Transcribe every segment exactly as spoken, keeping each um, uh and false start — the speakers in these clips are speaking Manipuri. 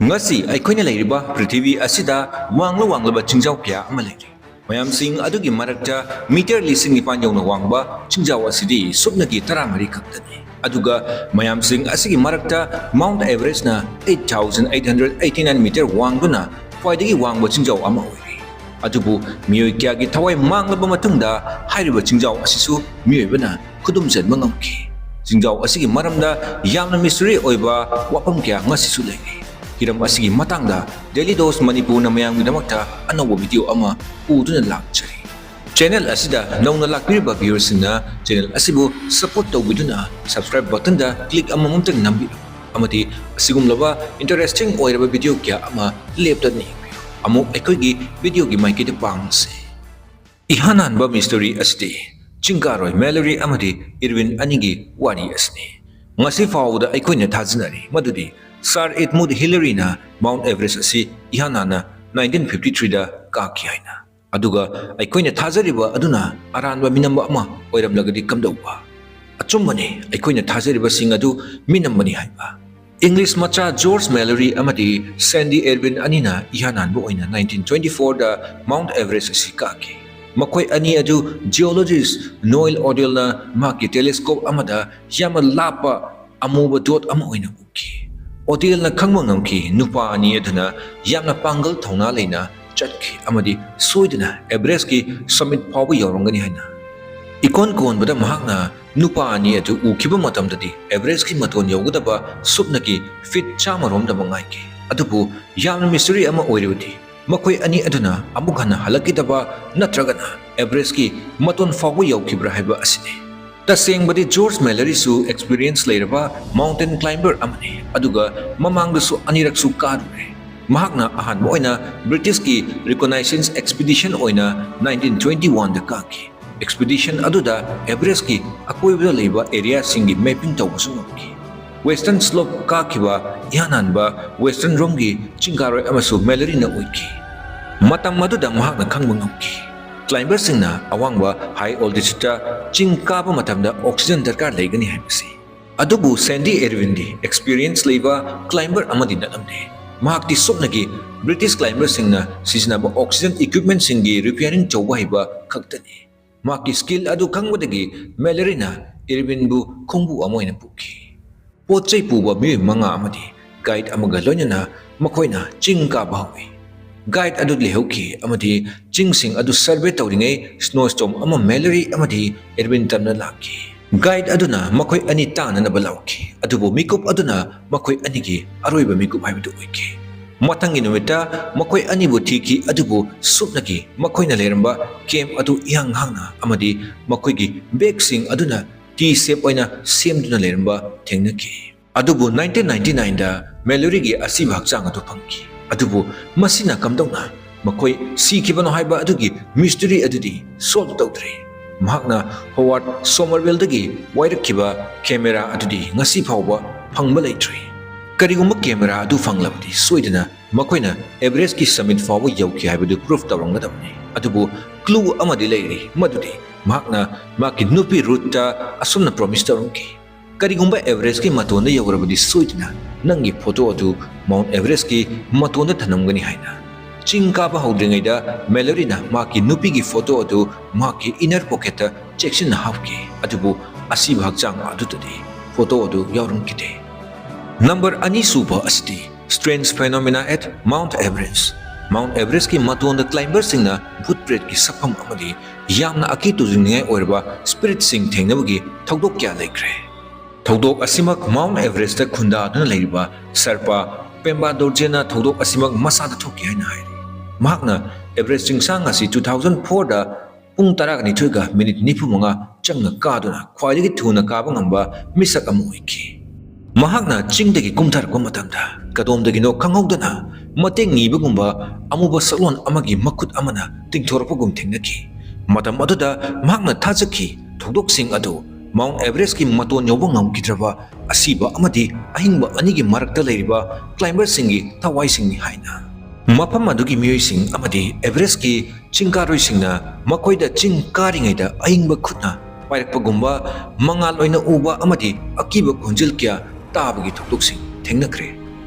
ꯉꯁꯤ ꯑꯩꯈꯣꯏꯅ ꯂꯩꯔꯤꯕ ꯄ꯭ꯔꯤꯊꯤꯕꯤ ꯑꯁꯤꯗ ꯋꯥꯡꯂ ꯋꯥꯡꯂꯕ ꯆꯤꯡꯖꯥꯎ ꯀꯌꯥ ꯑꯃ ꯂꯩꯔꯤ꯫ ꯃꯌꯥꯝꯁꯤꯡ ꯑꯗꯨꯒꯤ ꯃꯔꯛꯇ ꯃꯤꯇꯔ ꯂꯤꯁꯤꯡ ꯅꯤꯄꯥꯟ ꯌꯧꯅ ꯋꯥꯡꯕ ꯆꯤꯡꯖꯥꯎ ꯑꯁꯤꯗꯤ ꯁꯨꯞꯅꯒꯤ ꯇꯔꯥꯃꯔꯤ ꯈꯛꯇꯅꯤ꯫ ꯑꯗꯨꯒ ꯃꯌꯥꯝꯁꯤꯡ ꯑꯁꯤꯒꯤ ꯃꯔꯛꯇ Mount Everest ꯅ eight thousand eight hundred eighty nine meter ꯋꯥꯡꯗꯨꯅ ꯈ꯭ꯋꯥꯏꯗꯒꯤ ꯋꯥꯡꯕ ꯆꯤꯡꯖꯥꯎ ꯑꯃ ꯑꯣꯏꯔꯤ꯫ ꯑꯗꯨꯕꯨ ꯃꯤꯑꯣꯏ ꯀꯌꯥꯒꯤ ꯊꯋꯥꯏ ꯃꯥꯡꯂꯕ ꯃꯇꯨꯡꯗ ꯍꯥꯏꯔꯤꯕ ꯆꯤꯡꯖꯥꯎ ꯑꯁꯤꯁꯨ ꯃꯤꯑꯣꯏꯕꯅ ꯈꯨꯗꯨꯝ ꯆꯟꯕ ꯉꯝꯈꯤ꯫ ꯆꯤꯡꯖꯥꯎ ꯑꯁꯤꯒꯤ ꯃꯔꯝꯗ ꯌꯥꯝꯅ mystery ꯑꯣꯏꯕ ꯋꯥꯐꯝ ꯀꯌꯥ ꯉꯁꯤꯁꯨ ꯂꯩꯔꯤ꯫ ꯍꯤꯔꯝ ꯑꯁꯤꯒꯤ ꯃꯇꯥꯡꯗ Daily Dose ꯃꯅꯤꯄꯨꯔꯅ ꯃꯌꯥꯝꯒꯤꯗꯃꯛꯇ ꯑꯅꯧꯕ video ꯑꯃ ꯄꯨꯗꯨꯅ ꯂꯥꯛꯆꯔꯤ꯫ Channel ꯑꯁꯤꯗ ꯅꯧꯅ ꯂꯥꯛꯄꯤꯔꯤꯕ viewer ꯁꯤꯡꯅ channel ꯑꯁꯤꯕꯨ support ꯇꯧꯕꯤꯗꯨꯅ subscribe button ꯗ click ꯑꯃꯃꯝꯇꯪ ꯅꯝꯕꯤꯔꯝꯃꯨ ꯑꯃꯗꯤ ꯑꯁꯤꯒꯨꯝꯂꯕ interesting ꯑꯣꯏꯔꯕ video ꯀꯌꯥ ꯑꯃ ꯂꯦꯞꯇꯅ ꯌꯦꯡꯕꯤꯌꯨ꯫ ꯑꯃꯨꯛ ꯑꯩꯈꯣꯏꯒꯤ video ꯒꯤ ꯃꯥꯏꯀꯩꯗ ꯄꯥꯡꯁꯤ꯫ ꯏꯍꯥꯟ ꯍꯥꯟꯕ mystery ꯑꯁꯤꯗꯤ ꯆꯤꯡꯀꯥꯔꯣꯏ Mallory ꯑꯃꯗꯤ Irwin ꯑꯅꯤꯒꯤ ꯋꯥꯔꯤ ꯑꯁꯤꯅꯤ꯫ ꯉꯁꯤ ꯐꯥꯎꯕꯗ ꯑꯩꯈꯣꯏꯅ ꯊꯥꯖꯅꯔꯤ ꯃꯗꯨꯗꯤ Sir Edmund Hillary ꯅ Mount Everest ꯑꯁꯤ ꯏꯍꯥꯟ ꯍꯥꯟꯅ nineteen fifty three ꯗ ꯀꯥꯈꯤ ꯍꯥꯏꯅ꯫ ꯑꯗꯨꯒ ꯑꯩꯈꯣꯏꯅ ꯊꯥꯖꯔꯤꯕ ꯑꯗꯨꯅ ꯑꯔꯥꯟꯕ ꯃꯤꯅꯝꯕ ꯑꯃ ꯑꯣꯏꯔꯝꯂꯒꯗꯤ ꯀꯝꯗꯧꯕ? ꯑꯆꯨꯝꯕꯅꯤ, ꯑꯩꯈꯣꯏꯅ ꯊꯥꯖꯔꯤꯕꯁꯤꯡ ꯑꯗꯨ ꯃꯤꯅꯝꯕꯅꯤ ꯍꯥꯏꯕ꯫ English ꯃꯆꯥ George Mallory ꯑꯃꯗꯤ Sandy Irwin ꯑꯅꯤꯅ ꯏꯍꯥꯟ ꯍꯥꯟꯕ ꯑꯣꯏꯅ nineteen twenty four ꯗ Mount Everest ꯑꯁꯤ ꯀꯥꯈꯤ꯫ ꯃꯈꯣꯏ ꯑꯅꯤ ꯑꯗꯨ geologist Noel Odell ꯅ ꯃꯍꯥꯛꯀꯤ telescope ꯑꯃꯗ ꯌꯥꯝꯅ ꯂꯥꯞꯄ ꯑꯃꯨꯕ dot ꯑꯃ ꯑꯣꯏꯅ ꯎꯈꯤ꯫ Odell ꯅ ꯈꯪꯕ ꯉꯝꯈꯤ, ꯅꯨꯄꯥ ꯑꯅꯤ ꯑꯗꯨꯅ ꯌꯥꯝꯅ ꯄꯥꯡꯒꯜ ꯊꯧꯅꯥ ꯂꯩꯅ ꯆꯠꯈꯤ ꯑꯃꯗꯤ ꯁꯣꯏꯗꯅ Everest ꯀꯤ summit ꯐꯥꯎꯕ ꯌꯧꯔꯝꯒꯅꯤ ꯍꯥꯏꯅ꯫ ꯏꯀꯣꯟ ꯀꯣꯟꯕꯗ ꯃꯍꯥꯛꯅ ꯅꯨꯄꯥ ꯑꯅꯤ ꯑꯗꯨ ꯎꯈꯤꯕ ꯃꯇꯝꯗꯗꯤ Everest ꯀꯤ ꯃꯇꯣꯟ ꯌꯧꯒꯗꯕ ꯁꯨꯞꯅꯒꯤ feet ꯆꯥꯝꯃ ꯔꯣꯝꯗ ꯃꯉꯥꯏꯈꯤ꯫ ꯑꯗꯨꯕꯨ ꯌꯥꯝꯅ mystery ꯑꯃ ꯑꯣꯏꯔꯤꯕꯗꯤ ꯃꯈꯣꯏ ꯑꯅꯤ ꯑꯗꯨꯅ ꯑꯃꯨꯛ ꯍꯟꯅ ꯍꯜꯂꯛꯈꯤꯗꯕ ꯅꯠꯇ꯭ꯔꯒꯅ Everest ꯀꯤ ꯃꯇꯣꯟ ꯐꯥꯎꯕ ꯌꯧꯈꯤꯕ꯭ꯔꯥ ꯍꯥꯏꯕ ꯑꯁꯤꯅꯤ꯫ ꯇꯁꯦꯡꯕꯗꯤ George Mallory ꯁꯨ experience ꯂꯩꯔꯕ mountain climber ꯑꯃꯅꯤ, ꯑꯗꯨꯒ ꯃꯃꯥꯡꯗꯁꯨ ꯑꯅꯤꯔꯛꯁꯨ ꯀꯥꯔꯨꯔꯦ꯫ ꯃꯍꯥꯛꯅ ꯑꯍꯥꯟꯕ ꯑꯣꯏꯅ British ꯀꯤ reconnaissance expedition ꯑꯣꯏꯅ nineteen twenty one ꯗ ꯀꯥꯈꯤ꯫ Expedition ꯑꯗꯨꯗ Everest ꯀꯤ ꯑꯀꯣꯏꯕꯗ ꯂꯩꯕ area ꯁꯤꯡꯒꯤ mapping ꯇꯧꯕꯁꯨ ꯉꯝꯈꯤ꯫ Western slope ꯀꯥꯈꯤꯕ ꯏꯍꯥꯟ ꯍꯥꯟꯕ Western ꯔꯣꯝꯒꯤ ꯆꯤꯡꯀꯥꯔꯣꯏ ꯑꯃꯁꯨ Mallory ꯅ ꯑꯣꯏꯈꯤ꯫ ꯃꯇꯝ ꯑꯗꯨꯗ ꯃꯍꯥꯛꯅ ꯈꯪꯕ ꯉꯝꯈꯤ, climber ꯁꯤꯡꯅ ꯑꯋꯥꯡꯕ high altitude ꯇ ꯆꯤꯡ ꯀꯥꯕ ꯃꯇꯝꯗ oxygen ꯗꯔꯀꯥꯔ ꯂꯩꯒꯅꯤ ꯍꯥꯏꯕꯁꯤ꯫ ꯑꯗꯨꯕꯨ Sandy Irwin ꯗꯤ experience ꯂꯩꯕ climber ꯑꯃꯗꯤ ꯅꯠꯂꯝꯗꯦ꯫ ꯃꯍꯥꯛꯇꯤ ꯁꯨꯞꯅꯒꯤ British climberꯁꯤꯡꯅ ꯁꯤꯖꯤꯟꯅꯕ oxygen equipmentꯁꯤꯡꯒꯤ repairing ꯇꯧꯕ ꯍꯩꯕ ꯈꯛꯇꯅꯤ꯫ ꯃꯍꯥꯛꯀꯤ skill ꯑꯗꯨ ꯈꯪꯕꯗꯒꯤ ꯃꯦꯂꯣꯔꯤꯅ ꯏꯔꯕꯤꯟꯕꯨ ꯈꯣꯡꯕꯨ ꯑꯃ ꯑꯣꯏꯅ ꯄꯨꯈꯤ꯫ ꯄꯣꯠ ꯆꯩ ꯄꯨꯕ ꯃꯤꯑꯣꯏ ꯃꯉꯥ ꯑꯃꯗꯤ guide ꯑꯃꯒ ꯂꯣꯏꯅꯅ ꯃꯈꯣꯏꯅ ꯆꯤꯡ ꯀꯥꯕ ꯍꯧꯏ꯫ Guide ꯑꯗꯨ ꯂꯩꯍꯧꯈꯤ ꯑꯃꯗꯤ ꯆꯤꯡꯁꯤꯡ ꯑꯗꯨ survey ꯇꯧꯔꯤꯉꯩ snowstorm ꯑꯃ ꯃꯦꯂꯣꯔꯤ ꯑꯃꯗꯤ ꯏꯔꯕꯤꯟ ꯇꯝꯅ ꯂꯥꯛꯈꯤ꯫ Guide ꯑꯗꯨꯅ ꯃꯈꯣꯏ ꯑꯅꯤ ꯇꯥꯅꯅꯕ ꯂꯥꯎꯈꯤ, ꯑꯗꯨꯕꯨ ꯃꯤꯀꯨꯞ ꯑꯗꯨꯅ ꯃꯈꯣꯏ ꯑꯅꯤꯒꯤ ꯑꯔꯣꯏꯕ ꯃꯤꯀꯨꯞ ꯍꯥꯏꯕꯗꯨ ꯑꯣꯏꯈꯤ꯫ ꯃꯊꯪꯒꯤ ꯅꯨꯃꯤꯠꯇ ꯃꯈꯣꯏ ꯑꯅꯤꯕꯨ ꯊꯤꯈꯤ, ꯑꯗꯨꯕꯨ ꯁꯨꯞꯅꯒꯤ ꯃꯈꯣꯏꯅ ꯂꯩꯔꯝꯕ camp ꯑꯗꯨ ꯏꯍꯥꯡ ꯍꯥꯡꯅ ꯑꯃꯗꯤ ꯃꯈꯣꯏꯒꯤ bagꯁꯤꯡ ꯑꯗꯨꯅ T shape ꯑꯣꯏꯅ ꯁꯦꯝꯗꯨꯅ ꯂꯩꯔꯝꯕ ꯊꯦꯡꯅꯈꯤ꯫ ꯑꯗꯨꯕꯨ nineteen ninety nineꯗ ꯃꯦꯂꯣꯔꯤꯒꯤ ꯑꯁꯤꯕ ꯍꯛꯆꯥꯡ ꯑꯗꯨ ꯐꯪꯈꯤ꯫ ꯑꯗꯨꯕꯨ ꯃꯁꯤꯅ ꯀꯝꯗꯧꯅ ꯃꯈꯣꯏ ꯁꯤꯈꯤꯕꯅꯣ ꯍꯥꯏꯕ ꯑꯗꯨꯒꯤ mystery ꯑꯗꯨꯗꯤ solve ꯇꯧꯗ꯭ꯔꯤ꯫ ꯃꯍꯥꯛꯅ ꯍꯣꯋꯥꯔꯗ ꯁꯣꯃꯔꯚꯤꯜꯗꯒꯤ ꯋꯥꯏꯔꯛꯈꯤꯕ camera ꯑꯗꯨꯗꯤ ꯉꯁꯤ ꯐꯥꯎꯕ ꯐꯪꯕ ꯂꯩꯇ꯭ꯔꯤ꯫ ꯀꯔꯤꯒꯨꯝꯕ camera ꯑꯗꯨ ꯐꯪꯂꯕꯗꯤ ꯁꯣꯏꯗꯅ ꯃꯈꯣꯏꯅ Everestꯀꯤ summit ꯐꯥꯎꯕ ꯌꯧꯈꯤ ꯍꯥꯏꯕꯗꯨ proof ꯇꯧꯔꯝꯒꯗꯕꯅꯤ꯫ ꯑꯗꯨꯕꯨ clue ꯑꯃꯗꯤ ꯂꯩꯔꯤ, ꯃꯗꯨꯗꯤ ꯃꯍꯥꯛꯅ ꯃꯍꯥꯛꯀꯤ ꯅꯨꯄꯤ ꯔꯨꯠꯇ ꯑꯁꯨꯝꯅ promise ꯇꯧꯔꯝꯈꯤ, "ꯀꯔꯤꯒꯨꯝꯕ Everestꯀꯤ ꯃꯇꯣꯟꯗ ꯌꯧꯔꯕꯗꯤ ꯁꯣꯏꯗꯅ ꯅꯪꯒꯤ photo ꯑꯗꯨ Mount Everestꯀꯤ ꯃꯇꯣꯟꯗ ꯊꯅꯝꯒꯅꯤ" ꯍꯥꯏꯅ꯫ ꯆꯤꯡ ꯀꯥꯕ ꯍꯧꯗ꯭ꯔꯤꯉꯩꯗ ꯃꯦꯂꯣꯔꯤꯅ ꯃꯍꯥꯛꯀꯤ ꯅꯨꯄꯤꯒꯤ photo ꯑꯗꯨ ꯃꯍꯥꯛꯀꯤ inner pocketꯇ ꯆꯦꯛꯁꯤꯟꯅ ꯍꯥꯞꯈꯤ, ꯑꯗꯨꯕꯨ ꯑꯁꯤꯕ ꯍꯛꯆꯥꯡ ꯑꯗꯨꯗꯗꯤ photo ꯑꯗꯨ ꯌꯥꯎꯔꯝꯈꯤꯗꯦ꯫ Number ꯑꯅꯤꯁꯨꯕ ꯑꯁꯤꯗꯤ strange phenomena at Mount Everest꯫ Mount Everestꯀꯤ ꯃꯇꯣꯟꯗ climberꯁꯤꯡꯅ ꯚꯨꯠ ꯄ꯭ꯔꯦꯠꯀꯤ ꯁꯛꯐꯝ ꯑꯃꯗꯤ ꯌꯥꯝꯅ ꯑꯀꯤ ꯇꯨꯖꯨꯡꯅꯤꯡꯉꯥꯏ ꯑꯣꯏꯔꯕ spiritꯁꯤꯡ ꯊꯦꯡꯅꯕꯒꯤ ꯊꯧꯗꯣꯛ ꯀꯌꯥ ꯂꯩꯈ꯭ꯔꯦ꯫ ꯊꯧꯗꯣꯛ ꯑꯁꯤꯃꯛ Mount Everestꯇ ꯈꯨꯟꯗꯥꯗꯨꯅ ꯂꯩꯔꯤꯕ ꯁꯔꯄꯥ ꯄꯦꯝꯕꯥ ꯗꯣꯔꯖꯦꯅ ꯊꯧꯗꯣꯛ ꯑꯁꯤꯃꯛ ꯃꯁꯥꯗ ꯊꯣꯛꯈꯤ ꯍꯥꯏꯅ ꯍꯥꯏꯔꯤ꯫ ꯃꯍꯥꯛꯅ Everest ꯆꯤꯡꯁꯥꯡ ꯑꯁꯤ two thousand fourꯗ ꯄꯨꯡ ꯇꯔꯥꯅꯤꯊꯣꯏꯒ minute ꯅꯤꯐꯨ ꯃꯉꯥ ꯆꯪꯅ ꯀꯥꯗꯨꯅ ꯈ꯭ꯋꯥꯏꯗꯒꯤ ꯊꯨꯅ ꯀꯥꯕ ꯉꯝꯕ ꯃꯤꯁꯛ ꯑꯃ ꯑꯣꯏꯈꯤ꯫ ꯃꯍꯥꯛꯅ ꯆꯤꯡꯗꯒꯤ ꯀꯨꯝꯊꯔꯛꯄ ꯃꯇꯝꯗ ꯀꯗꯣꯝꯗꯒꯤꯅꯣ ꯈꯪꯍꯧꯗꯅ ꯃꯇꯦꯡ ꯅꯤꯕꯒꯨꯝꯕ ꯑꯃꯨꯕ ꯁꯛꯂꯣꯟ ꯑꯃꯒꯤ ꯃꯈꯨꯠ ꯑꯃꯅ ꯇꯤꯡꯊꯣꯔꯛꯄꯒꯨꯝ ꯊꯦꯡꯅꯈꯤ꯫ ꯃꯇꯝ ꯑꯗꯨꯗ ꯃꯍꯥꯛꯅ ꯊꯥꯖꯈꯤ, ꯊꯧꯗꯣꯛꯁꯤꯡ ꯑꯗꯨ Mount Everestꯀꯤ ꯃꯇꯣꯟ ꯌꯧꯕ ꯉꯝꯈꯤꯗ꯭ꯔꯕ ꯑꯁꯤꯕ ꯑꯃꯗꯤ ꯑꯍꯤꯡꯕ ꯑꯅꯤꯒꯤ ꯃꯔꯛꯇ ꯂꯩꯔꯤꯕ climberꯁꯤꯡꯒꯤ ꯊꯋꯥꯏꯁꯤꯡꯅꯤ ꯍꯥꯏꯅ꯫ ꯃꯐꯝ ꯑꯗꯨꯒꯤ ꯃꯤꯑꯣꯏꯁꯤꯡ ꯑꯃꯗꯤ Everestꯀꯤ ꯆꯤꯡꯀꯥꯔꯣꯏꯁꯤꯡꯅ ꯃꯈꯣꯏꯗ ꯆꯤꯡ ꯀꯥꯔꯤꯉꯩꯗ ꯑꯏꯪꯕ ꯈꯨꯠꯅ ꯄꯥꯏꯔꯛꯄꯒꯨꯝꯕ, ꯃꯉꯥꯜ ꯑꯣꯏꯅ ꯎꯕ ꯑꯃꯗꯤ ꯑꯀꯤꯕ ꯈꯣꯟꯖꯦꯜ ꯀꯌꯥ ꯇꯥꯕꯒꯤ ꯊꯧꯗꯣꯛꯁꯤꯡ ꯊꯦꯡꯅꯈ꯭ꯔꯦ꯫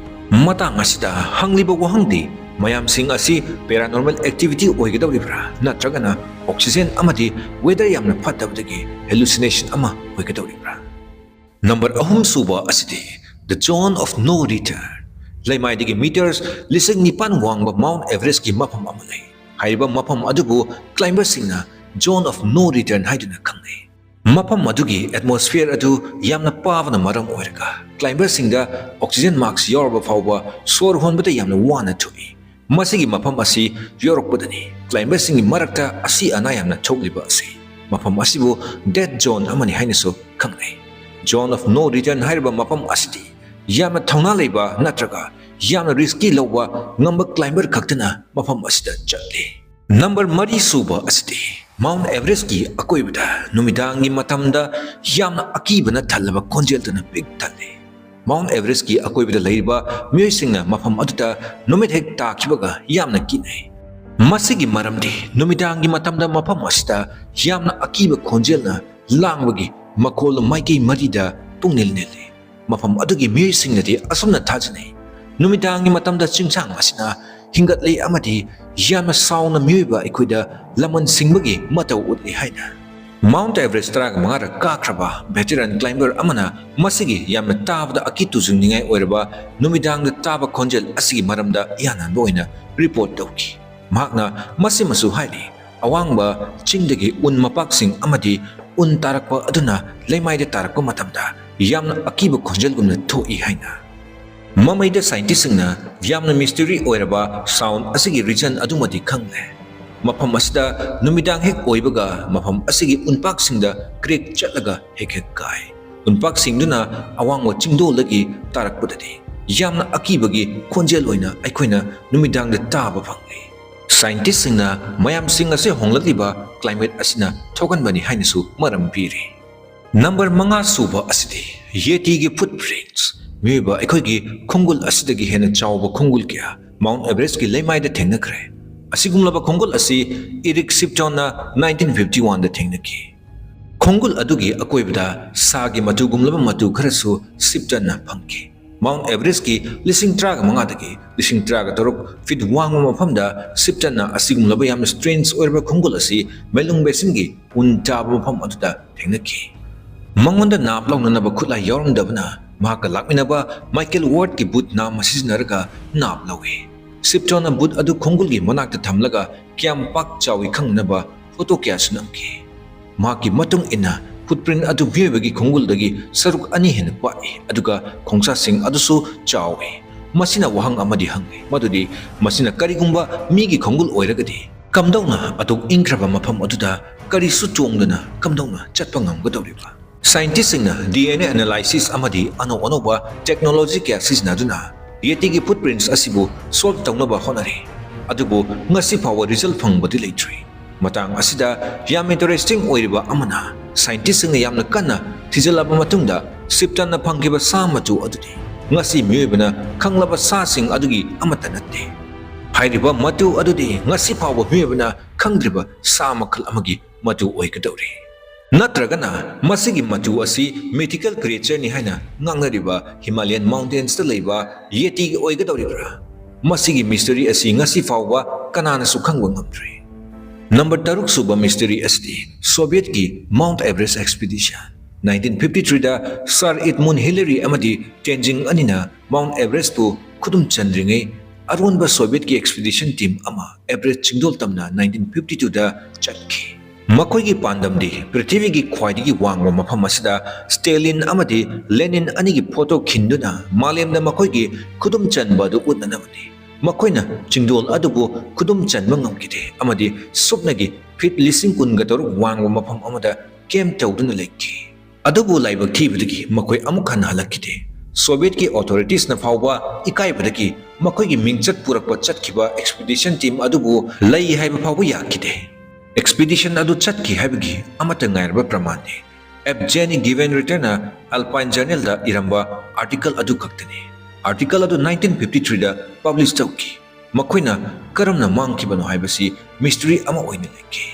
ꯃꯇꯥꯡ ꯑꯁꯤꯗ ꯍꯪꯂꯤꯕ ꯋꯥꯍꯪꯗꯤ, ꯃꯌꯥꯝꯁꯤꯡ ꯑꯁꯤ paranormal activity ꯑꯣꯏꯒꯗꯧꯔꯤꯕ꯭ꯔꯥ, ꯅꯠꯇ꯭ꯔꯒꯅ oxygen ꯑꯃꯗꯤ weather ꯌꯥꯝꯅ ꯐꯠꯇꯕꯗꯒꯤ hallucination ꯑꯃ ꯑꯣꯏꯒꯗꯧꯔꯤꯕ꯭ꯔꯥ? ꯅꯝꯕꯔ ꯑꯍꯨꯝ ꯁꯨꯕ ꯑꯁꯤꯗꯤ The Zone of No Return꯫ ꯂꯩꯃꯥꯏꯗꯒꯤ ꯃꯤꯇꯔꯁ ꯂꯤꯁꯤꯡ ꯅꯤꯄꯥꯟ ꯋꯥꯡꯕ Mount Everest ꯀꯤ ꯃꯐꯝ ꯑꯃ ꯂꯩ꯫ ꯍꯥꯏꯔꯤꯕ ꯃꯐꯝ ꯑꯗꯨꯕꯨ climber ꯁꯤꯡꯅ Zone of No Return ꯍꯥꯏꯗꯨꯅ ꯈꯪꯅꯩ꯫ ꯃꯐꯝ ꯑꯗꯨꯒꯤ atmosphere ꯑꯗꯨ ꯌꯥꯝꯅ ꯄꯥꯕꯅ ꯃꯔꯝ ꯑꯣꯏꯔꯒ climber ꯁꯤꯡꯗ oxygen mask ꯌꯥꯎꯔꯕ ꯐꯥꯎꯕ ꯁꯣꯔ ꯍꯣꯟꯕꯗ ꯌꯥꯝꯅ ꯋꯥꯅ ꯊꯣꯛꯏ꯫ ꯃꯁꯤꯒꯤ ꯃꯐꯝ ꯑꯁꯤ ꯌꯧꯔꯛꯄꯗꯅꯤ climber ꯁꯤꯡꯒꯤ ꯃꯔꯛꯇ ꯑꯁꯤ ꯑꯅꯥ ꯌꯥꯝꯅ ꯊꯣꯛꯂꯤꯕ ꯑꯁꯤ꯫ ꯃꯐꯝ ꯑꯁꯤꯕꯨ death zone ꯑꯃꯅꯤ ꯍꯥꯏꯅꯁꯨ ꯈꯪꯅꯩ꯫ Zone of No Return ꯍꯥꯏꯔꯤꯕ ꯃꯐꯝ ꯑꯁꯤꯗꯤ ꯌꯥꯝꯅ ꯊꯧꯅꯥ ꯂꯩꯕ ꯅꯠꯇ꯭ꯔꯒ ꯌꯥꯝꯅ risky ꯂꯧꯕ ꯉꯝꯕ climber ꯈꯛꯇꯅ ꯃꯐꯝ ꯑꯁꯤꯗ ꯆꯠꯂꯤ꯫ ꯅꯝꯕꯔ ꯃꯔꯤ ꯁꯨꯕ ꯑꯁꯤꯗꯤ Mount Everest ꯀꯤ ꯑꯀꯣꯏꯕꯗ ꯅꯨꯃꯤꯗꯥꯡꯒꯤ ꯃꯇꯝꯗ ꯌꯥꯝꯅ ꯑꯀꯤꯕꯅ ꯊꯜꯂꯕ ꯈꯣꯟꯖꯦꯜꯗꯨꯅ ꯄꯤꯛ ꯊꯜꯂꯤ꯫ Mount Everest ꯀꯤ ꯑꯀꯣꯏꯕꯗ ꯂꯩꯔꯤꯕ ꯃꯤꯑꯣꯏꯁꯤꯡꯅ ꯃꯐꯝ ꯑꯗꯨꯗ ꯅꯨꯃꯤꯠ ꯍꯦꯛ ꯇꯥꯈꯤꯕꯒ ꯌꯥꯝꯅ ꯀꯤꯅꯩ꯫ ꯃꯁꯤꯒꯤ ꯃꯔꯝꯗꯤ ꯅꯨꯃꯤꯗꯥꯡꯒꯤ ꯃꯇꯝꯗ ꯃꯐꯝ ꯑꯁꯤꯗ ꯌꯥꯝꯅ ꯑꯀꯤꯕ ꯈꯣꯟꯖꯦꯜꯅ ꯂꯥꯡꯕꯒꯤ ꯃꯈꯣꯜ ꯃꯥꯏꯀꯩ ꯃꯔꯤꯗ ꯄꯨꯡꯅꯤꯜ ꯅꯤꯜꯂꯤ꯫ ꯃꯐꯝ ꯑꯗꯨꯒꯤ ꯃꯤꯑꯣꯏꯁꯤꯡꯅꯗꯤ ꯑꯁꯨꯝꯅ ꯊꯥꯖꯅꯩ, ꯅꯨꯃꯤꯗꯥꯡꯒꯤ ꯃꯇꯝꯗ ꯆꯤꯡꯁꯥꯡ ꯑꯁꯤꯅ ꯍꯤꯡꯒꯠꯂꯤ ꯑꯃꯗꯤ ꯌꯥꯝꯅ ꯁꯥꯎꯅ ꯃꯤꯑꯣꯏꯕ ꯑꯩꯈꯣꯏꯗ ꯂꯃꯟ ꯁꯤꯡꯕꯒꯤ ꯃꯇꯧ ꯎꯠꯂꯤ ꯍꯥꯏꯅ꯫ Mount Everest ꯇꯔꯥꯒ ꯃꯉꯥꯔꯛ ꯀꯥꯈ꯭ꯔꯕ veteran climber ꯑꯃꯅ ꯃꯁꯤꯒꯤ ꯌꯥꯝꯅ ꯇꯥꯕꯗ ꯑꯀꯤ ꯇꯨꯖꯨꯡꯅꯤꯡꯉꯥꯏ ꯑꯣꯏꯔꯕ ꯅꯨꯃꯤꯗꯥꯡꯗ ꯇꯥꯕ ꯈꯣꯟꯖꯦꯜ ꯑꯁꯤꯒꯤ ꯃꯔꯝꯗ ꯏꯍꯥꯟ ꯍꯥꯟꯕ ꯑꯣꯏꯅ report ꯇꯧꯈꯤ꯫ ꯃꯍꯥꯛꯅ ꯃꯁꯤꯃꯁꯨ ꯍꯥꯏꯔꯤ, ꯑꯋꯥꯡꯕ ꯆꯤꯡꯗꯒꯤ ꯎꯟ ꯃꯄꯥꯛꯁꯤꯡ ꯑꯃꯗꯤ ꯎꯟ ꯇꯥꯔꯛꯄ ꯑꯗꯨꯅ ꯂꯩꯃꯥꯏꯗ ꯇꯥꯔꯛꯄ ꯃꯇꯝꯗ ꯌꯥꯝꯅ ꯑꯀꯤꯕ ꯈꯣꯟꯖꯦꯜꯒꯨꯝꯅ ꯊꯣꯛꯏ ꯍꯥꯏꯅ꯫ ꯃꯃꯩꯗ scientist ꯁꯤꯡꯅ ꯌꯥꯝꯅ mystery ꯑꯣꯏꯔꯕ sound ꯑꯁꯤꯒꯤ reason ꯑꯗꯨꯃꯗꯤ ꯈꯪꯂꯦ꯫ ꯃꯐꯝ ꯑꯁꯤꯗ ꯅꯨꯃꯤꯗꯥꯡ ꯍꯦꯛ ꯑꯣꯏꯕꯒ ꯃꯐꯝ ꯑꯁꯤꯒꯤ ꯎꯟꯄꯥꯛꯁꯤꯡꯗ crack ꯆꯠꯂꯒ ꯍꯦꯛ ꯍꯦꯛ ꯀꯥꯏ꯫ ꯎꯟꯄꯥꯛꯁꯤꯡꯗꯨꯅ ꯑꯋꯥꯡꯕ ꯆꯤꯡꯗꯣꯜꯗꯒꯤ ꯇꯥꯔꯛꯄꯗꯗꯤ ꯌꯥꯝꯅ ꯑꯀꯤꯕꯒꯤ ꯈꯣꯟꯖꯦꯜ ꯑꯣꯏꯅ ꯑꯩꯈꯣꯏꯅ ꯅꯨꯃꯤꯗꯥꯡꯗ ꯇꯥꯕ ꯐꯪꯂꯤ꯫ Scientist ꯁꯤꯡꯅ ꯃꯌꯥꯝꯁꯤꯡ ꯑꯁꯤ ꯍꯣꯡꯂꯛꯂꯤꯕ climate ꯑꯁꯤꯅ ꯊꯣꯛꯍꯟꯕꯅꯤ ꯍꯥꯏꯅꯁꯨ ꯃꯔꯝ ꯄꯤꯔꯤ꯫ ꯅꯝꯕꯔ ꯃꯉꯥ ꯁꯨꯕ ꯑꯁꯤꯗꯤ Yeti ꯒꯤ footprints꯫ ꯃꯤꯑꯣꯏꯕ ꯑꯩꯈꯣꯏꯒꯤ ꯈꯣꯡꯒꯨꯜ ꯑꯁꯤꯗꯒꯤ ꯍꯦꯟꯅ ꯆꯥꯎꯕ ꯈꯣꯡꯒꯨꯜ ꯀꯌꯥ Mount Everest ꯀꯤ ꯂꯩꯃꯥꯏꯗ ꯊꯦꯡꯅꯈ꯭ꯔꯦ꯫ ꯑꯁꯤꯒꯨꯝꯂꯕ ꯈꯣꯡꯒꯨꯜ ꯑꯁꯤ Eric Shipton ꯅ nineteen fifty one ꯗ ꯊꯦꯡꯅꯈꯤ꯫ ꯈꯣꯡꯒꯨꯜ ꯑꯗꯨꯒꯤ ꯑꯀꯣꯏꯕꯗ ꯁꯥꯒꯤ ꯃꯇꯨꯒꯨꯝꯂꯕ ꯃꯇꯨ ꯈꯔꯁꯨ Shipton ꯅ ꯐꯪꯈꯤ꯫ Mount Everestꯀꯤ ꯂꯤꯁꯤꯡ ꯇꯔꯥꯒ ꯃꯉꯥꯗꯒꯤ ꯂꯤꯁꯤꯡ ꯇꯔꯥꯒ ꯇꯔꯨꯛ feet ꯋꯥꯡꯕ ꯃꯐꯝꯗ ꯁꯤꯞꯇꯟꯅ ꯑꯁꯤꯒꯨꯝꯂꯕ ꯌꯥꯝꯅ strange ꯑꯣꯏꯔꯕ ꯈꯣꯡꯒꯨꯜ ꯑꯁꯤ ꯃꯩꯂꯨꯡ basinꯒꯤ ꯎꯟ ꯇꯥꯕ ꯃꯐꯝ ꯑꯗꯨꯗ ꯊꯦꯡꯅꯈꯤ꯫ ꯃꯉꯣꯟꯗ ꯅꯥꯞ ꯂꯧꯅꯅꯕ ꯈꯨꯠꯂꯥꯏ ꯌꯥꯎꯔꯝꯗꯕꯅ ꯃꯍꯥꯛꯀ ꯂꯥꯛꯃꯤꯟꯅꯕ Michael Wardꯀꯤ boot ꯅꯥꯝꯃ ꯁꯤꯖꯤꯟꯅꯔꯒ ꯅꯥꯞ ꯂꯧꯏ꯫ ꯁꯤꯞꯇꯟꯅ boot ꯑꯗꯨ ꯈꯣꯡꯒꯨꯜꯒꯤ ꯃꯅꯥꯛꯇ ꯊꯝꯂꯒ ꯀꯌꯥꯝ ꯄꯥꯛ ꯆꯥꯎꯏ ꯈꯪꯅꯅꯕ photo ꯀꯌꯥꯁꯨ ꯅꯝꯈꯤ꯫ ꯃꯍꯥꯛꯀꯤ ꯃꯇꯨꯡ ꯏꯟꯅ footprint ꯑꯗꯨ ꯃꯤꯑꯣꯏꯕꯒꯤ ꯈꯣꯡꯒꯨꯜꯗꯒꯤ ꯁꯔꯨꯛ ꯑꯅꯤ ꯍꯦꯟꯅ ꯄꯥꯛꯏ, ꯑꯗꯨꯒ ꯈꯣꯡꯁꯥꯁꯤꯡ ꯑꯗꯨꯁꯨ ꯆꯥꯎꯏ꯫ ꯃꯁꯤꯅ ꯋꯥꯍꯪ ꯑꯃꯗꯤ ꯍꯪꯂꯤ, ꯃꯗꯨꯗꯤ ꯃꯁꯤꯅ ꯀꯔꯤꯒꯨꯝꯕ ꯃꯤꯒꯤ ꯈꯣꯡꯒꯨꯜ ꯑꯣꯏꯔꯒꯗꯤ ꯀꯝꯗꯧꯅ ꯑꯗꯨꯛ ꯏꯪꯈ꯭ꯔꯕ ꯃꯐꯝ ꯑꯗꯨꯗ ꯀꯔꯤꯁꯨ ꯇꯣꯡꯗꯅ ꯀꯝꯗꯧꯅ ꯆꯠꯄ ꯉꯝꯒꯗꯧꯔꯤꯕ? Scientistꯁꯤꯡꯅ DNA analysis ꯑꯃꯗꯤ ꯑꯅꯧ ꯑꯅꯧꯕ technology ꯀꯌꯥ ꯁꯤꯖꯤꯟꯅꯗꯨꯅ Yetiꯒꯤ footprints ꯑꯁꯤꯕꯨ solve ꯇꯧꯅꯕ ꯍꯣꯠꯅꯔꯤ꯫ ꯑꯗꯨꯕꯨ ꯉꯁꯤ ꯐꯥꯎꯕ result ꯐꯪꯕꯗꯤ ꯂꯩꯇ꯭ꯔꯤ꯫ ꯃꯇꯥꯡ ꯑꯁꯤꯗ ꯌꯥꯝ interesting ꯑꯣꯏꯔꯤꯕ ꯑꯃꯅ, scientistꯁꯤꯡꯅ ꯌꯥꯝꯅ ꯀꯟꯅ ꯊꯤꯖꯤꯜꯂꯕ ꯃꯇꯨꯡꯗ ꯁꯤꯞꯇꯟꯅ ꯐꯪꯈꯤꯕ ꯁꯥ ꯃꯆꯨ ꯑꯗꯨꯗꯤ ꯉꯁꯤ ꯃꯤꯑꯣꯏꯕꯅ ꯈꯪꯂꯕ ꯁꯥꯁꯤꯡ ꯑꯗꯨꯒꯤ ꯑꯃꯠꯇ ꯅꯠꯇꯦ꯫ ꯍꯥꯏꯔꯤꯕ ꯃꯇꯨ ꯑꯗꯨꯗꯤ ꯉꯁꯤ ꯐꯥꯎꯕ ꯃꯤꯑꯣꯏꯕꯅ ꯈꯪꯗ꯭ꯔꯤꯕ ꯁꯥ ꯃꯈꯜ ꯑꯃꯒꯤ ꯃꯇꯨ ꯑꯣꯏꯒꯗꯧꯔꯤ꯫ ꯅꯠꯇ꯭ꯔꯒꯅ ꯃꯁꯤꯒꯤ ꯃꯆꯨ ꯑꯁꯤ mythical creatureꯅꯤ ꯍꯥꯏꯅ ꯉꯥꯡꯅꯔꯤꯕ Himalayan mountainsꯇ ꯂꯩꯕ Yetiꯒꯤ ꯑꯣꯏꯒꯗꯧꯔꯤꯕ꯭ꯔꯥ? ꯃꯁꯤꯒꯤ mystery ꯑꯁꯤ ꯉꯁꯤ ꯐꯥꯎꯕ ꯀꯅꯥꯅꯁꯨ ꯈꯪꯕ ꯉꯝꯗ꯭ꯔꯤ꯫ ꯅꯝꯕꯔ ꯇꯔꯨꯛ ꯁꯨꯕ mystery ꯑꯁꯤꯗꯤ Sovietꯀꯤ Mount Everest expedition꯫ Nineteen fifty threeꯗ Sir Edmund Hillary ꯑꯃꯗꯤ Tenzing ꯑꯅꯤꯅ Mount Everestꯄꯨ ꯈꯨꯗꯨꯝ ꯆꯟꯗ꯭ꯔꯤꯉꯩ ꯑꯔꯣꯟꯕ Sovietꯀꯤ expedition team ꯑꯃ Everest ꯆꯤꯡꯗꯣꯜ ꯇꯝꯅ nineteen fifty twoꯗ ꯆꯠꯈꯤ꯫ ꯃꯈꯣꯏꯒꯤ ꯄꯥꯟꯗꯝꯗꯤ ꯄ꯭ꯔꯤꯊꯤꯕꯤꯒꯤ ꯈ꯭ꯋꯥꯏꯗꯒꯤ ꯋꯥꯡꯕ ꯃꯐꯝ ꯑꯁꯤꯗ Stalin ꯑꯃꯗꯤ Lenin ꯑꯅꯤꯒꯤ photo ꯈꯤꯟꯗꯨꯅ ꯃꯥꯂꯦꯝꯗ ꯃꯈꯣꯏꯒꯤ ꯈꯨꯗꯨꯝ ꯆꯟꯕ ꯑꯗꯨ ꯎꯠꯅꯅꯕꯅꯤ꯫ ꯃꯈꯣꯏꯅ ꯆꯤꯡꯗꯣꯜ ꯑꯗꯨꯕꯨ ꯈꯨꯗꯨꯝ ꯆꯟꯕ ꯉꯝꯈꯤꯗꯦ ꯑꯃꯗꯤ ꯁꯨꯞꯅꯒꯤ feet ꯂꯤꯁꯤꯡ ꯀꯨꯟꯒ ꯇꯔꯨꯛ ꯋꯥꯡꯕ ꯃꯐꯝ ꯑꯃꯗ camp ꯇꯧꯗꯨꯅ ꯂꯩꯈꯤ꯫ ꯑꯗꯨꯕꯨ ꯂꯥꯏꯕꯛ ꯊꯤꯕꯗꯒꯤ ꯃꯈꯣꯏ ꯑꯃꯨꯛ ꯍꯟꯅ ꯍꯜꯂꯛꯈꯤꯗꯦ꯫ Sovietꯀꯤ authoritiesꯅ ꯐꯥꯎꯕ ꯏꯀꯥꯏꯕꯗꯒꯤ ꯃꯈꯣꯏꯒꯤ ꯃꯤꯡꯆꯠ ꯄꯨꯔꯛꯄ ꯆꯠꯈꯤꯕ expedition team ꯑꯗꯨꯕꯨ ꯂꯩ ꯍꯥꯏꯕ ꯐꯥꯎꯕ ꯌꯥꯈꯤꯗꯦ꯫ Expedition ꯑꯗꯨ ꯆꯠꯈꯤ ꯍꯥꯏꯕꯒꯤ ꯑꯃꯠꯇ ꯉꯥꯏꯔꯕ ꯄ꯭ꯔꯃꯥꯟꯗꯤ Evgeny Given Return Alpine Journalꯗ ꯏꯔꯝꯕ article ꯑꯗꯨ ꯈꯛꯇꯅꯤ꯫ Article ꯑꯗꯨ nineteen fifty threeꯗ publish ꯇꯧꯈꯤ꯫ ꯃꯈꯣꯏꯅ ꯀꯔꯝꯅ ꯃꯥꯡꯈꯤꯕꯅꯣ ꯍꯥꯏꯕꯁꯤ mystery ꯑꯃ ꯑꯣꯏꯅ ꯂꯩꯈꯤ꯫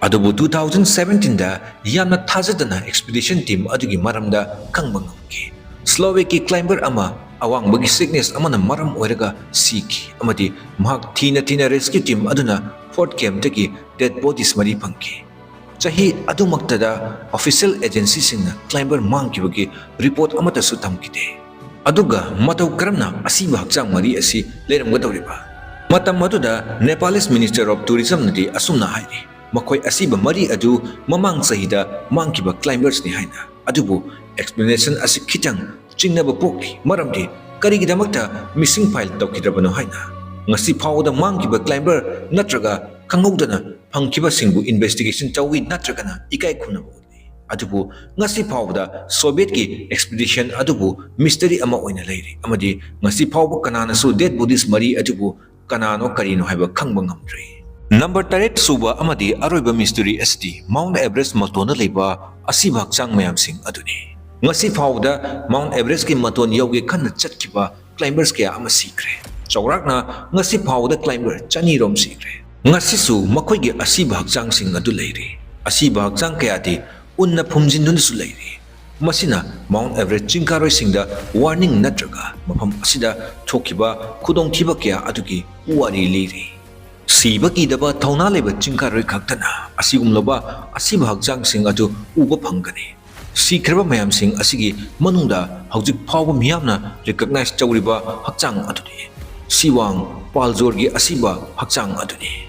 ꯑꯗꯨꯕꯨ two thousand seventeenꯗ ꯌꯥꯝꯅ ꯊꯥꯖꯗꯅ expedition team ꯑꯗꯨꯒꯤ ꯃꯔꯝꯗ ꯈꯪꯕ ꯉꯝꯈꯤ꯫ Slovakia climber ꯑꯃ ꯑꯋꯥꯡꯕꯒꯤ sickness ꯑꯃꯅ ꯃꯔꯝ ꯑꯣꯏꯔꯒ ꯁꯤꯈꯤ, ꯑꯃꯗꯤ ꯃꯍꯥꯛ ꯊꯤꯅ ꯊꯤꯅ rescue team ꯑꯗꯨꯅ fourth campꯇꯒꯤ dead bodies ꯃꯔꯤ ꯐꯪꯈꯤ꯫ ꯆꯍꯤ ꯑꯗꯨꯃꯛꯇꯗ official agencyꯁꯤꯡꯅ climber ꯃꯥꯡꯈꯤꯕꯒꯤ report ꯑꯃꯠꯇꯁꯨ ꯊꯝꯈꯤꯗꯦ꯫ ꯑꯗꯨꯒ ꯃꯇꯧ ꯀꯔꯝꯅ ꯑꯁꯤꯕ ꯍꯛꯆꯥꯡ ꯃꯔꯤ ꯑꯁꯤ ꯂꯩꯔꯝꯒꯗꯧꯔꯤꯕ? ꯃꯇꯝ ꯑꯗꯨꯗ Nepalese Minister of Tourismꯅꯗꯤ ꯑꯁꯨꯝꯅ ꯍꯥꯏꯔꯤ, ꯃꯈꯣꯏ ꯑꯁꯤꯕ ꯃꯔꯤ ꯑꯗꯨ ꯃꯃꯥꯡ ꯆꯍꯤꯗ ꯃꯥꯡꯈꯤꯕ climbersꯅꯤ ꯍꯥꯏꯅ꯫ ꯑꯗꯨꯕꯨ explanation ꯑꯁꯤ ꯈꯤꯇꯪ ꯆꯤꯡꯅꯕ ꯄꯣꯛꯂꯤ, ꯃꯔꯝꯗꯤ ꯀꯔꯤꯒꯤꯗꯃꯛꯇ missing file ꯇꯧꯈꯤꯗ꯭ꯔꯕꯅꯣ ꯍꯥꯏꯅ꯫ ꯉꯁꯤ ꯐꯥꯎꯕꯗ ꯃꯥꯡꯈꯤꯕ climber ꯅꯠꯇ꯭ꯔꯒ ꯈꯪꯍꯧꯗꯅ ꯐꯪꯈꯤꯕꯁꯤꯡꯕꯨ investigation ꯇꯧꯏ ꯅꯠꯇ꯭ꯔꯒꯅ ꯏꯀꯥꯏ ꯈꯨꯝꯅꯕ ꯎꯠꯂꯤ꯫ ꯑꯗꯨꯕꯨ ꯉꯁꯤ ꯐꯥꯎꯕꯗ Sovietꯀꯤ expedition ꯑꯗꯨꯕꯨ mystery ꯑꯃ ꯑꯣꯏꯅ ꯂꯩꯔꯤ, ꯑꯃꯗꯤ ꯉꯁꯤ ꯐꯥꯎꯕ ꯀꯅꯥꯅꯁꯨ dead bodies ꯃꯔꯤ ꯑꯗꯨꯕꯨ ꯀꯅꯥꯅꯣ ꯀꯔꯤꯅꯣ ꯍꯥꯏꯕ ꯈꯪꯕ ꯉꯝꯗ꯭ꯔꯤ꯫ ꯅꯝꯕꯔ ꯇꯔꯦꯠ ꯁꯨꯕ ꯑꯃꯗꯤ ꯑꯔꯣꯏꯕ mystery ꯑꯁꯤꯗꯤ Mount Everest ꯃꯇꯣꯟꯗ ꯂꯩꯕ ꯑꯁꯤꯕ ꯍꯛꯆꯥꯡ ꯃꯌꯥꯝꯁꯤꯡ ꯑꯗꯨꯅꯤ꯫ ꯉꯁꯤ ꯐꯥꯎꯕꯗ Mount Everestꯀꯤ ꯃꯇꯣꯟ ꯌꯧꯒꯦ ꯈꯟꯅ ꯆꯠꯈꯤꯕ climbers ꯀꯌꯥ ꯑꯃ ꯁꯤꯈ꯭ꯔꯦ꯫ ꯆꯥꯎꯔꯥꯛꯅ ꯉꯁꯤ ꯐꯥꯎꯕꯗ climber ꯆꯅꯤ ꯔꯣꯝ ꯁꯤꯈ꯭ꯔꯦ꯫ ꯉꯁꯤꯁꯨ ꯃꯈꯣꯏꯒꯤ ꯑꯁꯤꯕ ꯍꯛꯆꯥꯡꯁꯤꯡ ꯑꯗꯨ ꯂꯩꯔꯤ꯫ ꯑꯁꯤꯕ ꯍꯛꯆꯥꯡ ꯀꯌꯥꯗꯤ ꯎꯟꯅ ꯐꯨꯝꯖꯤꯟꯗꯨꯅꯁꯨ ꯂꯩꯔꯤ꯫ ꯃꯁꯤꯅ Mount Everest ꯆꯤꯡ ꯀꯥꯔꯣꯏꯁꯤꯡꯗ warning ꯅꯠꯇ꯭ꯔꯒ ꯃꯐꯝ ꯑꯁꯤꯗ ꯊꯣꯛꯈꯤꯕ ꯈꯨꯗꯣꯡꯊꯤꯕ ꯀꯌꯥ ꯑꯗꯨꯒꯤ ꯄꯨꯋꯥꯔꯤ ꯂꯤꯔꯤ꯫ ꯁꯤꯕ ꯀꯤꯗꯕ ꯊꯧꯅꯥ ꯂꯩꯕ ꯆꯤꯡ ꯀꯥꯔꯣꯏ ꯈꯛꯇꯅ ꯑꯁꯤꯒꯨꯝꯂꯕ ꯑꯁꯤꯕ ꯍꯛꯆꯥꯡꯁꯤꯡ ꯑꯗꯨ ꯎꯕ ꯐꯪꯒꯅꯤ꯫ ꯁꯤꯈ꯭ꯔꯕ ꯃꯌꯥꯝꯁꯤꯡ ꯑꯁꯤꯒꯤ ꯃꯅꯨꯡꯗ ꯍꯧꯖꯤꯛ ꯐꯥꯎꯕ ꯃꯤꯌꯥꯝꯅ recognize ꯇꯧꯔꯤꯕ ꯍꯛꯆꯥꯡ ꯑꯗꯨꯗꯤ ꯁꯤꯋꯥꯡ ꯄꯥꯜꯖꯣꯔꯒꯤ ꯑꯁꯤꯕ ꯍꯛꯆꯥꯡ ꯑꯗꯨꯅꯤ꯫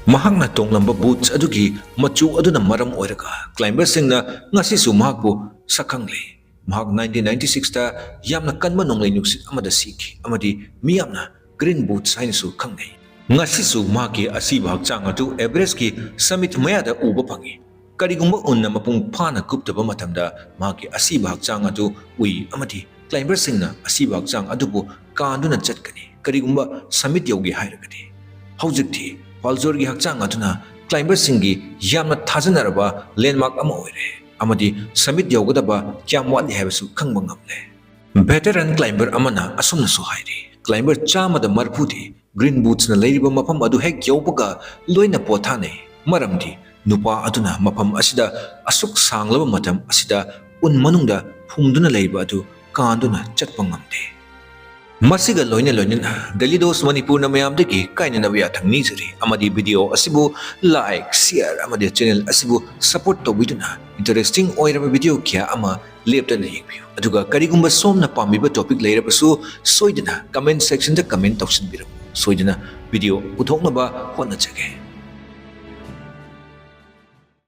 ꯃꯍꯥꯛꯅ ꯇꯣꯡꯂꯝꯕ boots ꯑꯗꯨꯒꯤ ꯃꯆꯨ ꯑꯗꯨꯅ ꯃꯔꯝ ꯑꯣꯏꯔꯒ climberꯁꯤꯡꯅ ꯉꯁꯤꯁꯨ ꯃꯍꯥꯛꯄꯨ ꯁꯛꯈꯪꯂꯤ꯫ ꯃꯍꯥꯛ nineteen ninety sixꯇ ꯌꯥꯝꯅ ꯀꯟꯕ ꯅꯣꯡꯂꯩ ꯅꯨꯡꯁꯤꯠ ꯑꯃꯗ ꯁꯤꯈꯤ, ꯑꯃꯗꯤ ꯃꯤꯌꯥꯝꯅ Green Boots ꯍꯥꯏꯅꯁꯨ ꯈꯪꯅꯩ꯫ ꯉꯁꯤꯁꯨ ꯃꯍꯥꯛꯀꯤ ꯑꯁꯤꯕ ꯍꯛꯆꯥꯡ ꯑꯗꯨ Everestꯀꯤ summit ꯃꯌꯥꯗ ꯎꯕ ꯐꯪꯏ꯫ ꯀꯔꯤꯒꯨꯝꯕ ꯎꯟꯅ ꯃꯄꯨꯡ ꯐꯥꯅ ꯀꯨꯞꯇꯕ ꯃꯇꯝꯗ ꯃꯍꯥꯛꯀꯤ ꯑꯁꯤꯕ ꯍꯛꯆꯥꯡ ꯑꯗꯨ ꯎꯏ, ꯑꯃꯗꯤ climberꯁꯤꯡꯅ ꯑꯁꯤꯕ ꯍꯛꯆꯥꯡ ꯑꯗꯨꯕꯨ ꯀꯥꯟꯗꯨꯅ ꯆꯠꯀꯅꯤ, ꯀꯔꯤꯒꯨꯝꯕ summit ꯌꯧꯒꯦ ꯍꯥꯏꯔꯒꯗꯤ꯫ ꯍꯧꯖꯤꯛꯇꯤ ꯄꯥꯜꯖꯣꯔꯒꯤ ꯍꯛꯆꯥꯡ ꯑꯗꯨꯅ climberꯁꯤꯡꯒꯤ ꯌꯥꯝꯅ ꯊꯥꯖꯅꯔꯕ landmark ꯑꯃ ꯑꯣꯏꯔꯦ, ꯑꯃꯗꯤ summit ꯌꯧꯒꯗꯕ ꯀꯌꯥꯝ ꯋꯥꯠꯂꯤ ꯍꯥꯏꯕꯁꯨ ꯈꯪꯕ ꯉꯝꯂꯦ꯫ Veteran climber ꯑꯃꯅ ꯑꯁꯨꯝꯅꯁꯨ ꯍꯥꯏꯔꯤ, climber ꯆꯥꯝꯃꯗ ꯃꯔꯤꯐꯨꯗꯤ Green Bootsꯅ ꯂꯩꯔꯤꯕ ꯃꯐꯝ ꯑꯗꯨ ꯍꯦꯛ ꯌꯧꯕꯒ ꯂꯣꯏꯅ ꯄꯣꯊꯥꯅꯩ, ꯃꯔꯝꯗꯤ ꯅꯨꯄꯥ ꯑꯗꯨꯅ ꯃꯐꯝ ꯑꯁꯤꯗ ꯑꯁꯨꯛ ꯁꯥꯡꯂꯕ ꯃꯇꯝ ꯑꯁꯤꯗ ꯎꯟ ꯃꯅꯨꯡꯗ ꯐꯨꯝꯗꯨꯅ ꯂꯩꯕ ꯑꯗꯨ ꯀꯥꯟꯗꯨꯅ ꯆꯠꯄ ꯉꯝꯗꯦ꯫ ꯃꯁꯤꯒ ꯂꯣꯏꯅ ꯂꯣꯏꯅꯅ Daily Dose ꯃꯅꯤꯄꯨꯔꯅ ꯃꯌꯥꯝꯗꯒꯤ ꯀꯥꯏꯅꯅꯕ ꯌꯥꯊꯪ ꯅꯤꯖꯔꯤ ꯑꯃꯗꯤ video ꯑꯁꯤꯕꯨ like, share ꯑꯃꯗꯤ channel ꯑꯁꯤꯕꯨ support ꯇꯧꯕꯤꯗꯨꯅ interesting ꯑꯣꯏꯔꯕ video ꯀꯌꯥ ꯑꯃ ꯂꯦꯞꯇꯅ ꯌꯦꯡꯕꯤꯌꯨ꯫ ꯑꯗꯨꯒ ꯀꯔꯤꯒꯨꯝꯕ ꯁꯣꯝꯅ ꯄꯥꯝꯕꯤꯕ topic ꯂꯩꯔꯕꯁꯨ ꯁꯣꯏꯗꯅ comment section ꯗ comment ꯇꯧꯁꯤꯟꯕꯤꯔꯝꯃꯨ꯫ ꯁꯣꯏꯗꯅ video ꯄꯨꯊꯣꯛꯅꯕ ꯍꯣꯠꯅꯖꯒꯦ꯫